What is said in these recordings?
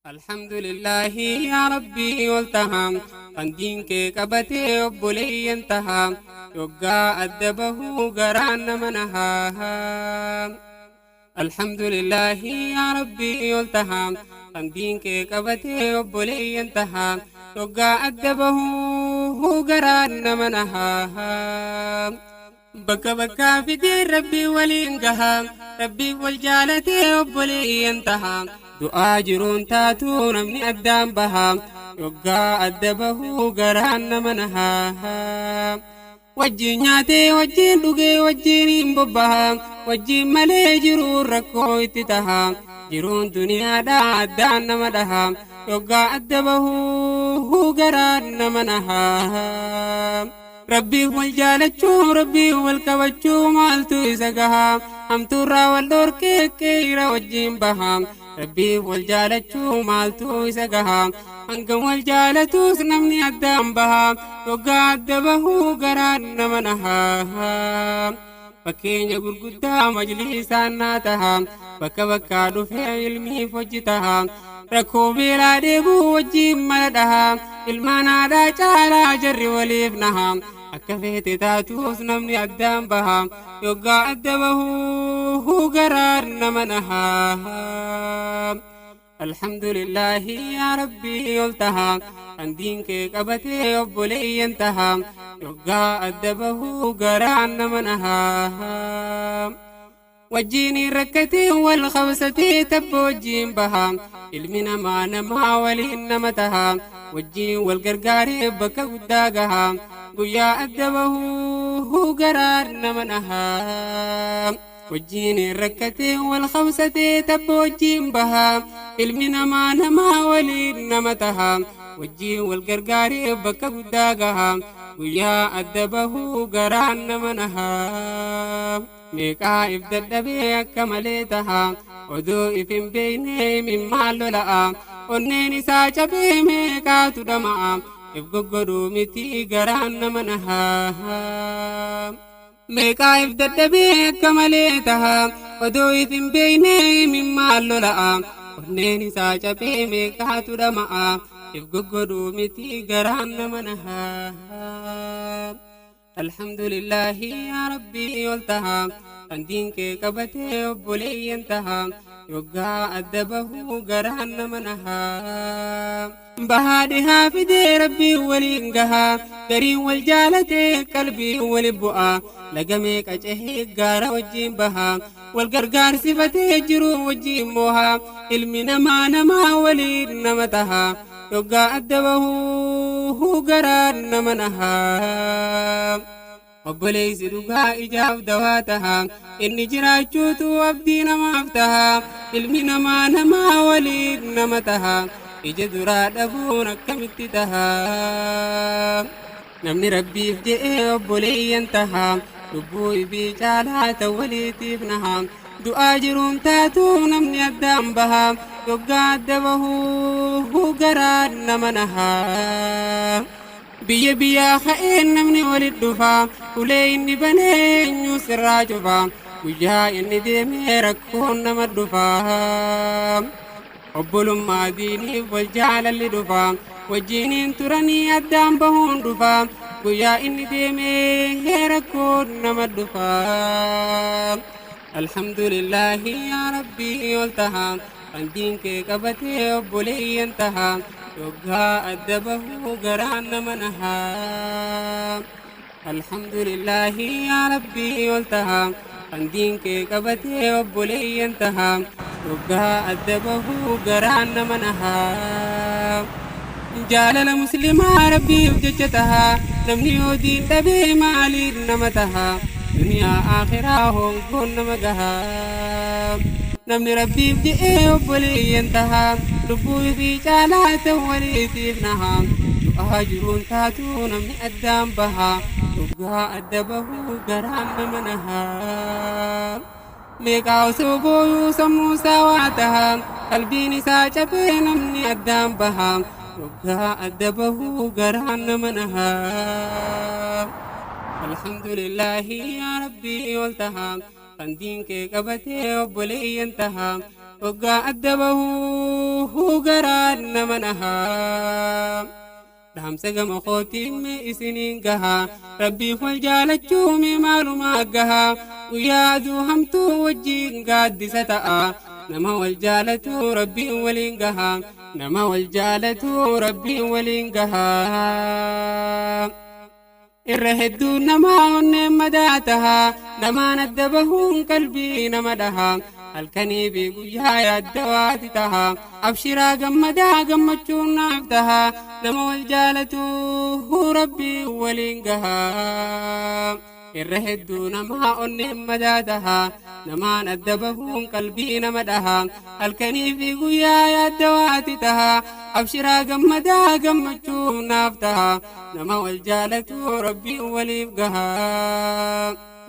Alhamdulillaahi yaa Rabbii ol taha, kan diin kee qabatee obboleeyyan taha, yoggaa adda bahuu garaan nama nahaa. Alhamdulillaahi yaa Rabbii ol taha, kan diin kee qabatee obboleeyyan taha, yoggaa adda bahuu garaan nama nahaa. Bakka bakkaa fidee Rabbii waliin gaha, Rabbii wal jaalatee obboleeyyan taha, du'aa jiruun taatuu namni addaan baha, yoggaa adda bahuu garaan nama nahaa. Wajjin nyaatee wajjin dhugee wajjin hin bobbaha, wajjin malee jiruun rakkoo itti taha, jiruun duniyaadhaa addaan nama dhaha, yoggaa adda bahuu garaan nama nahaa. Rabbiif wal jaalachuu, Rabbiif wal qabachuu maaltu isa gaha, hamtuurraa wal dhorkee qeera wajjin baha. Rabbiif wal jaalachuu maaltu isa gaha, hangam wal jaalatus namni addaan baha, yoggaa adda bahuu garaan nama nahaa. Fakkeenya gurguddaa majlisaan naa taha, bakka bakkaa dhufee ilmiif hojii taha, rakkoo beelaa dheebuu wajjin mala dhaha, ilmaan haadhaa caalaa jarri waliif naha, akka feete taatus namni addaan baha, yoggaa adda bahuu garaan nama nahaa. Alhamdulillaahi yaa Rabbii ol taha, kan diin kee qabatee obboleeyyan taha, yoggaa adda bahuu garaan nama nahaa. Wajjin rakkatee wal qabsatee tabba wajjin baha, ilmi namaa namaa waliin nama taha, wajjin wal gargaaree bakka guddaa gaha, guyyaa adda bahuu garaan nama nahaa. Wajjin rakkatee wal qabsatee tabba wajjin baha, ilmi namaa namaa waliin nama taha, wajjin wal gargaaree bakka guddaa gaha, guyyaa adda bahuu garaan nama nahaa. Meeqaa if dadhabee akka malee taha, oduu if hin beekne mimmaan lola'a, onneen isaa cabee meeqaatu dhama'a, if goggodhuu miti garaan nama nahaa. Meeqaa if dadhabee akka malee taha, oduu if hin beekne mimmaan lola'a, onneen isaa cabee meeqaatu dhama'a, if goggodhuu miti garaan nama nahaa. Alhamdulillaahi yaa Rabbii ol taha, kan diin kee qabatee obboleeyyan taha, yoggaa adda bahuu garaan nama nahaa. Bahaa dhihaa fidee Rabbii waliin gaha, gariin wal jaalatee qalbiin wali bu'a, laga meeqa cehee gaara wajjin baha, wal gargaarsifatee jiruu wajjin mooha, ilmi namaa namaa waliin nama taha, yoggaa adda bahuu garaan nama nahaa. Obboleessi dhugaa ijaaf dawaa taha, inni jiraachuutu abdii namaaf taha, ilmi namaa namaa waliin nama taha, ija duraa dhabuun akkamitti taha. Namni Rabbiif je'ee obboleeyyan taha, lubbuu ibii caalaa ta'u waliitiif naha, du'aa jiruun taatuu namni addaan baha, yoggaa adda bahuu garaan nama nahaa. Biyya biyyaa ka'een namni walit dhufa, ulee inni banee eenyu sirraa cufa, guyyaa inni deemee rakkoon nama dhufa. Obbolummaa diiniif wal jaalalli dhufa, wajjiniin turanii addaan bahuun dhufa, guyyaa inni deemee rakkoon nama dhufa. Alhamdulillaahi yaa Rabbii ol taha, kan diin kee qabatee obboleeyyan taha, yoggaa adda bahuu garaan nama nahaa. Alhamdulillaahi yaa Rabbii ol taha, kan diin kee qabatee obboleeyyan taha, yoggaa adda bahuu garaan nama nahaa. Jaalala muslimaa Rabbiif jecha taha, namni yoo diin dhabee maaliin nama taha, duniyaa akhiraa hongoon nama gaha. Namni Rabbiif je'ee obboleeyyan taha, lubbuu ifii caalaa ta'u waliitiif naha, du'aa jiruun taatuu namni addaan baha, yoggaa adda bahuu garaan nama nahaa. Meeqaa osoo booyuu sammuu isaa waa taha, qalbiin isaa cabee namni addaan baha, yoggaa adda bahuu garaan nama nahaa. Alhamdulillaahi yaa Rabbii ol taha, kan diin kee qabatee obboleeyyan taha, yoggaa adda bahuu. garaan nama nahaa. Dhaamsa gama kootiin mee isiniin gaha, Rabbiif wal jaalachuu mee maalumaa gaha, guyyaa aduu hamtuu wajjiin gaaddisa ta'a, nama wal jaalatu Rabbiin waliin gaha, nama wal jaalatu Rabbiin waliin gaha. Irra hedduun namaa onneen madaa taha, namaan adda bahuun qalbii nama dhaha, halkanii fi guyyaa yaaddawaati taha, abshiraa gammadaa gammachuun naaf taha, nama wal jaalatu Rabbii waliin gaha. Irra hedduu namaa onneen madaa taha, namaan adda bahuun qalbii nama dhaha, halkanii fi guyyaa yaaddawaati taha, abshiraa gammadaa gammachuun naaf taha, nama wal jaalatu Rabbiin waliif gaha.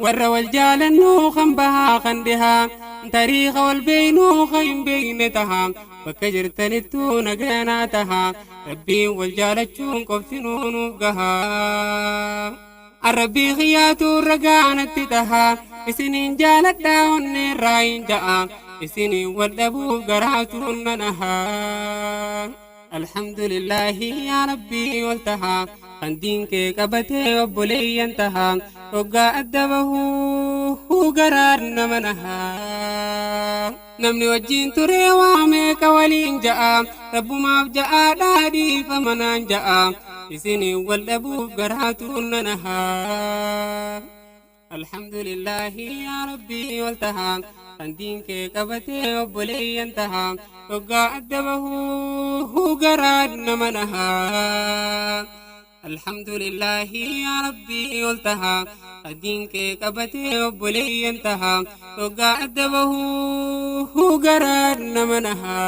Warra wal jaalannuu kan bahaa kan dhihaa, tariika wal beeynuu kan hin beeyne taha, bakka jirtanittuu nagayanaa taha, Rabbiin wal jaalachuun qoftinuu nuuf gaha. Arrabbii kiyyaatu ragaa natti taha, isiniin jaaladhaa onneerraa hin ja'a, isiniin wal dhabuuf garaatu nanaha. Alhamdulillaahi yaa Rabbii ol taha, kan diin kee qabatee obboleeyyan taha, hoggaa adda bahuu garaan nama naha. Namni wajjiin ture waa meeqa waliin ja'a, Rabbumaaf ja'aadhaa dhiifama naan ja'a, isiniin wal dhabuuf garaatu nanaha. Alhamdulillaahi yaa Rabbii ol taha, kan diin kee qabatee obboleeyyan taha, hoggaa adda bahuu garaan nama naha. Alhamdulillaahi yaa Rabbii ol taha, kan diin kee qabatee obboleeyyan taha, hoggaa adda bahuu garaan nama naha.